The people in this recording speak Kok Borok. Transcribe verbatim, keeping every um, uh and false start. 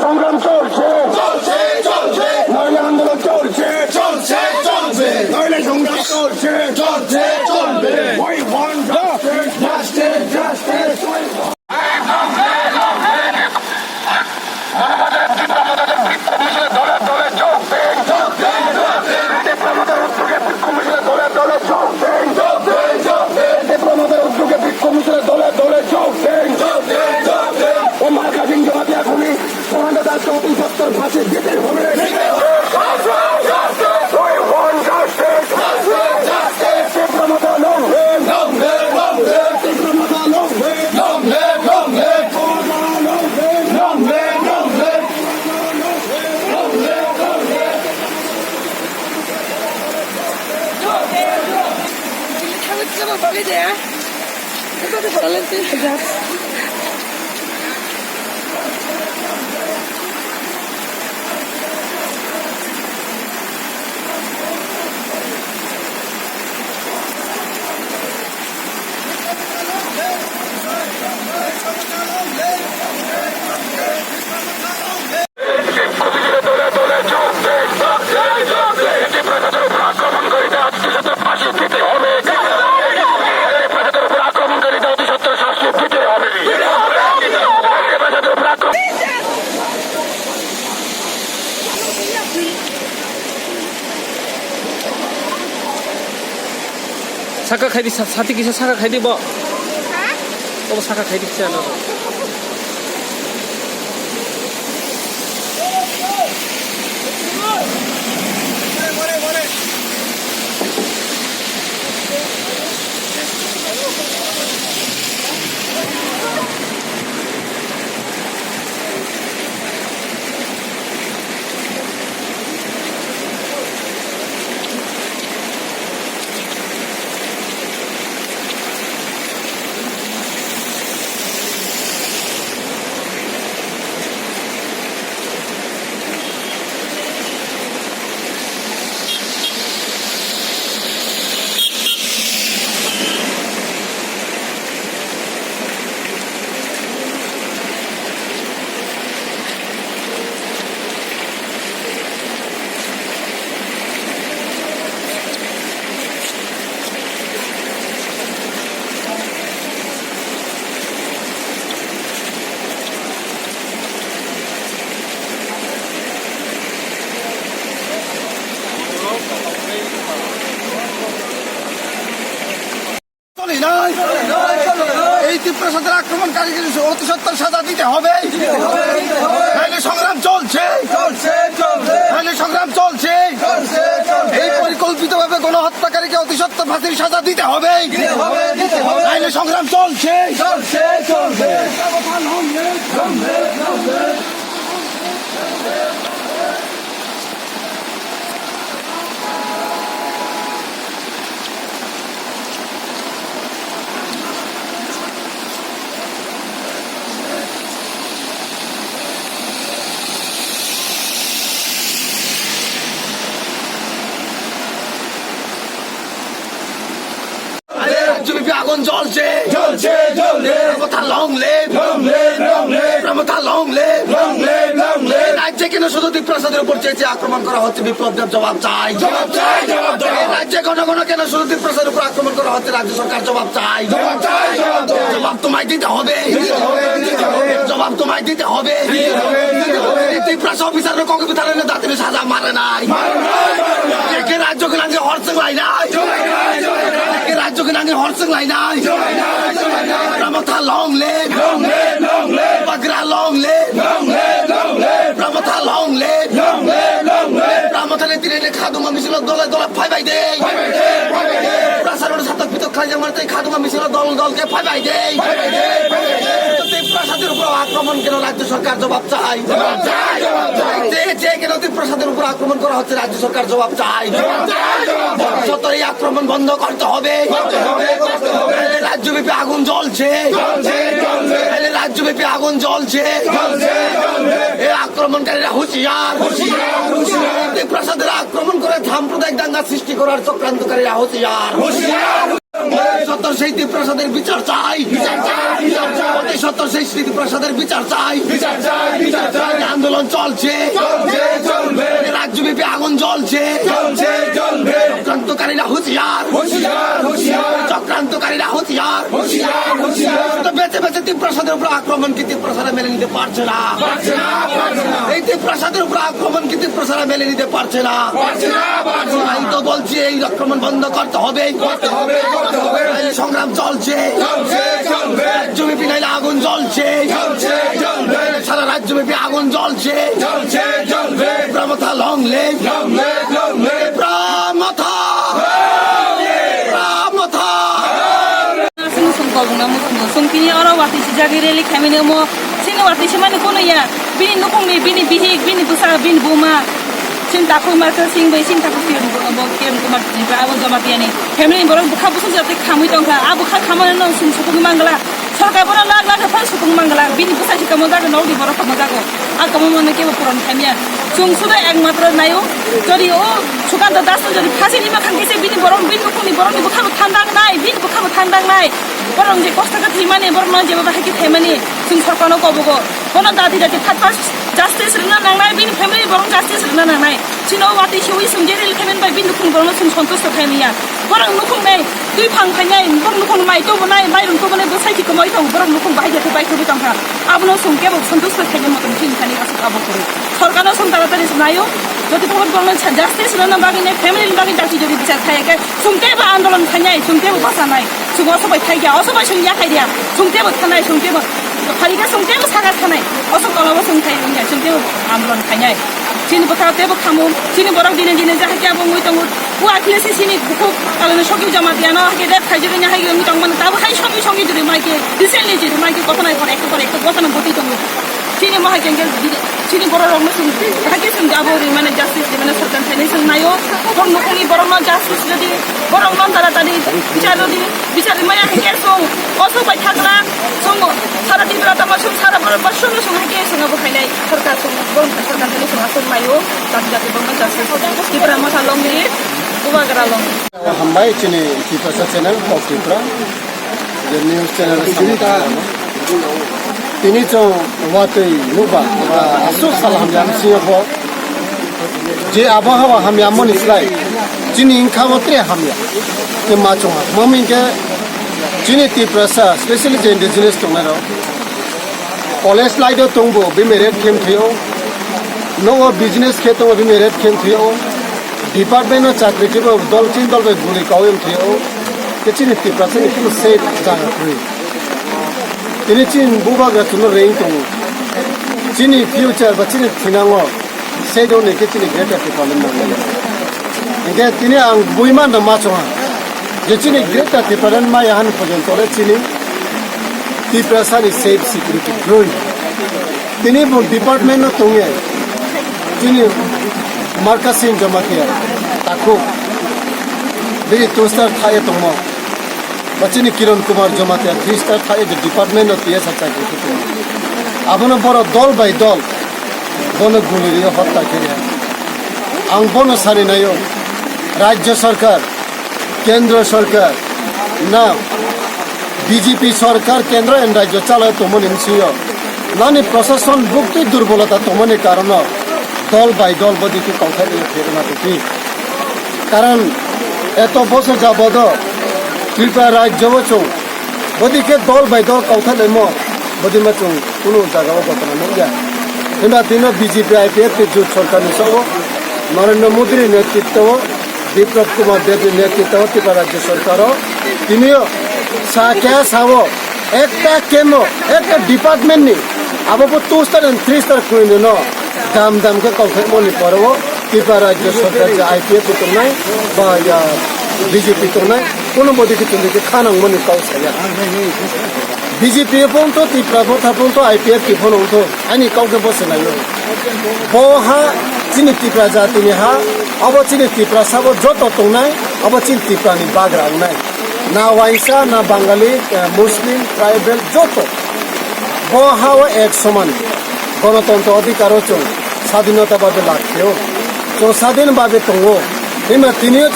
সংগ্রাম চলছে, চলছে, চলছে। নইলে আন্দোলন চলছে, চলছে, চলবে। নইলে সংগ্রাম চলছে, চলছে, চলবে। We want justice, justice, justice. ও মার্কা সিং জমাতিয়া খুনি, সুহানা দাসকে অতি সত্বর ফাঁসি দিতে হবে। We want justice. Justice. তীব্র মতো long live. Long live, long live. তীব্র মতো long live. Long live, long live. Long live, long live. Long live, long live. Saka khaidi, sa-, sati kisa saka khaidi bo. Obo saka khaidi kisa ano. চলে নাই। এই তীব্র সাজার আক্রমণকারীকে অতি সত্বর সাজা দিতে হবে। নাইলে সংগ্রাম চলছে। নাইলে সংগ্রাম চলছে। এই পরিকল্পিতভাবে গণহত্যাকারীকে অতি সত্বর ফাঁসির সাজা দিতে হবে। নাইলে সংগ্রাম চলছে। রাজ্যব্যাপী আগুন জ্বলছে। জ্বলছে, জ্বলছে। Pramatha long live। Long live, long live। Pramatha long live। Long live, long live। রাজ্যে কেন শুধু তীব্র সাজার উপর চেয়েছে আক্রমণ করা হচ্ছে? বিপ্লব দেব জবাব চাই। জবাব চাই, জবাব চাই। রাজ্যে ঘন ঘন কেন শুধু তীব্র সাজার উপর আক্রমণ করা হচ্ছে? রাজ্য সরকার জবাব চাই। জবাব চাই, জবাব চাই। জবাব তোমায় দিতে হবে। দিতে হবে, দিতে হবে। জবাব তোমায় দিতে হবে। দিতে হবে, দিতে হবে। এই তীব্র অফিসার কংগ্রেস বিধানের দাঁতিনি সাজা মারে নাই। মারে নাই, মারে নাই। একে রাজ্য গিলাঙ্গে হরসং লাই নাই। জয় নাই, জয় নাই। একে রাজ্য গিলাঙ্গে হরসং লাই নাই। জয় নাই, জয় নাই। Pramatha long live। Long live, long live। Bagra long live। Long live, long live। Pramatha long live। Long live, long live। প্রমথারে তিরে খাদুমা মিছিল দলে দলে ফাইবাই দে। ফাইবাই দে, ফাইবাই দে। প্রসারণ সাতক পিতক খাইজা মারতে খাদুমা মিছিল দল দলকে ফাইবাই দে। ফাইবাই দে, ফাইবাই দে। তো তীব্র সাজার উপর আক্রমণ কেন? রাজ্য সরকার জবাব চাই। জবাব চাই, জবাব চাই। যে, যে কেন তীব্র সাজার উপর আক্রমণ করা হচ্ছে, রাজ্য সরকার জবাব চাই। জবাব চাই, জবাব চাই। সত্বর এই আক্রমণ বন্ধ করতে হবে। করতে হবে, করতে হবে। রাজ্যব্যাপী আগুন জ্বলছে। জ্বলছে, জ্বলছে। রাজ্যব্যাপী আগুন জ্বলছে। জ্বলছে, জ্বলছে। এই আক্রমণকারীরা হুঁশিয়ার। হুঁশিয়ার, হুঁশিয়ার। তীব্র সাজার আক্রমণ করে সাম্প্রদায়িক দাঙ্গা সৃষ্টি করার চক্রান্তকারীরা হুঁশিয়ার। হুঁশিয়ার। সত্বর সেই তীব্র সাজার বিচার চাই। বিচার চাই, বিচার চাই। অতি সত্বর সেই তীব্র সাজার বিচার চাই। বিচার চাই, বিচার চাই। আন্দোলন চলছে। চলছে, চলবে। রাজ্যব্যাপী আগুন জ্বলছে। চলছে, চলবে। চক্রান্তকারীরা হুঁশিয়ার। হুঁশিয়ার, হুঁশিয়ার। চক্রান্তকারীরা হুঁশিয়ার। হুঁশিয়ার, হুঁশিয়ার। তো বেছে বেছে তিপ্রাসাদের উপর আক্রমণ কি তিপ্রাসারা মেনে নিতে পারছে না? পারছে না, পারছে না। এই তিপ্রাসাদের উপর আক্রমণ কি তিপ্রাসারা মেনে নিতে পারছে না? পারছে না, পারছে না। তাই তো বলছি, এই আক্রমণ বন্ধ করতে হবে। করতে হবে, করতে হবে। এই সংগ্রাম চলছে। চলছে, চলবে। রাজ্যব্যাপী নাইলে আগুন জ্বলছে। জ্বলছে, জ্বলবে। সারা রাজ্যব্যাপী আগুন জ্বলছে। জ্বলছে, জ্বলবে। ত্রিপুরা মথা long live। Long live, long live। Tripura Motha. Long live। Tripura Motha. Sung sung kobong na muchungo. Sung tini oro watwi sijagwi rally khaimani omo. Chini watwi simani kono ya. Bini nukhungni, bini bihik, bini bwsa, bini buma. Chini takhuk ma khe sing bai, chini takhuk Kiran Kumar, bo Kiran Kumar Tripura, abo Jamatia ni family ni borok bwkha bwswk jatwi khamwi tongkha. A bwkha khamani no sung sukugwi mangla. Sorkar bono lakh lakh phano sukung mangla, bini bwsai se tamo jago, nokni borok tamo jago. A tamo mano kebo puron khaimya. Chwng suda ekmatro nayo, jodi o Sukanta Das no jodi phasi nima khan khe se bini borok, bini nukhungni borokni bwkhano thandangnai, bini bwkhano thandangnai. Borok je kosto khe thwimani, borok no jebo bahai khe thaimani, chwng sorkarno kobogo. Bono dati dati phat phat justice rwna nangnai, bini family borok justice rwna nangnai. Chini o watwi se wi sung je ril khaimani bai bini nukhung borokno chwng sontusto khaimaya. Borok nukhung nai twi phang khainai, borok nukhung mai tubunai, mairung tubunai, bwsai kikomoi tong, borok nukhung bahai jati bai tubui tongkha. Abono chwng kebo sontusto khainai motom chini thani aswk abo kwrwi. Sorkarno chwng taratari naio, jodi phobot borokno justice rwna bagwi nai, family ni bagwi dati jodi bichar khaiya khe, chwng kebo andolon khainai, chwng kebo bachanai. Chwng oso bai thai kha, oso bai chwng yakhai dia, chwng kebo thanai, chwng kebo Phaikhe chwng teibo saka thanai, oso tolabo chwng thai wngya, chwng teibo andolon khainai. Chini bwkha teibo khamu, chini borok dine dine jahai khe abo wngwi tongo. O Akhilesh chini bukhuk, aloni sokip Jamatia no hai khe rep khaijak wngya hai wngwi tongmani, tabo hai songwi songwi jodi mai khe, recently jodi mai khe gotona ekor ekta pore ekta gotona boti tongo. Chini mo hai khe chini borok rokno chwng, hai khe chwng abo ri mane justice ri mane sorkar thani chwng naio. Borok nukhungni borokno justice rwdi, borokno taratari bichar rwdi. Bichar rimaya hingke song, oso bai thakla, song, sara Tripura tama song, sara borok ba song song hingke song abo khainai, sorkar song, borok sorkar khainai song asok maio, jati jati borok jati song, Tripura motha long live, bubagra long live. Hambai chini Tiprasa channel, Kok Tripura, je news channel samung tini chong watwi nukba, asuk sal hamya singyo bo. Je abohawa hamya moni slai, chini wngkha bo tre hamya. Tei ma chwng ha. Mami hwnkhe chini Tiprasa, specially je indigenous tongnai rok. College lai do tongbo, bini rate khem thwio. Nogo business khe tongo, bini rate khem thwio. Department o chakri khe bo dol chin dol bai guli kawem thwio. Khe chini Tiprasa ni kunu safe jaga kwrwi. Tini chini bubagra chwngno reing tongo. Chini future ba chini thinango. Sedoni khe chini Greater Tipraland nangmani. Hingke tini ang bui mano ma chonga je chini Greater Tipraland maya hani porjonto le chini Tiprasa ni safe security kroi. Tini bo department no tonge chini Markasin Jamatia takhuk bini two star thaye tongmo. Ba chini Kiran Kumar Jamatia three star thaye je department no T S R chakri khe tongo. Abono boro dol bai dol bono guli rio hotta khe ya. Ang bono sani naio, Rajya Sarkar, Kendra Sarkar, na B J P Sarkar, Kendra and Rajya chalai tongmani msio, nani prashason buktwi durbolota tongmani karono dol bai dol bodi khe kongthai rio khe rwna tongdi. Karon eto bosor jabodo Tripura Rajya o chwng bodi khe dol bai dol kongthai laimo, bodi ma chwng kunu jaga o gotona nukya. Himba tino B J P I P F T jut sorkar ni sao Narendra Modi ni netritwo o, Biplab Kumar Deb ni netritwo o Tripura Rajya sorkar o tinio sa kya sao ekta kemo ekta department ni abo bo two star and three star kwrwino dam dam khe kongthai moni poro o Tripura Rajya sorkar je I P F T tongnai ba ya B J P tongnai, kuno bodi khe tongdi khe khanang mani kau saya. B J P phone to, Tripura Motha phone to, I P F T phone to, ani kau khe bo se laio. Bo ha chini Tripura jati ni ha, abo chini Tripura sabo joto tongnai, abo chini Tripura ni bagra wngnai. Na Waisa, na Bangali, eh, Muslim, tribal, joto. Bo ha o ek soman. Gonotontro odhikar o chwng sadhinota babe lakhe o. Chwng sadhin babe tongo. Hima tini o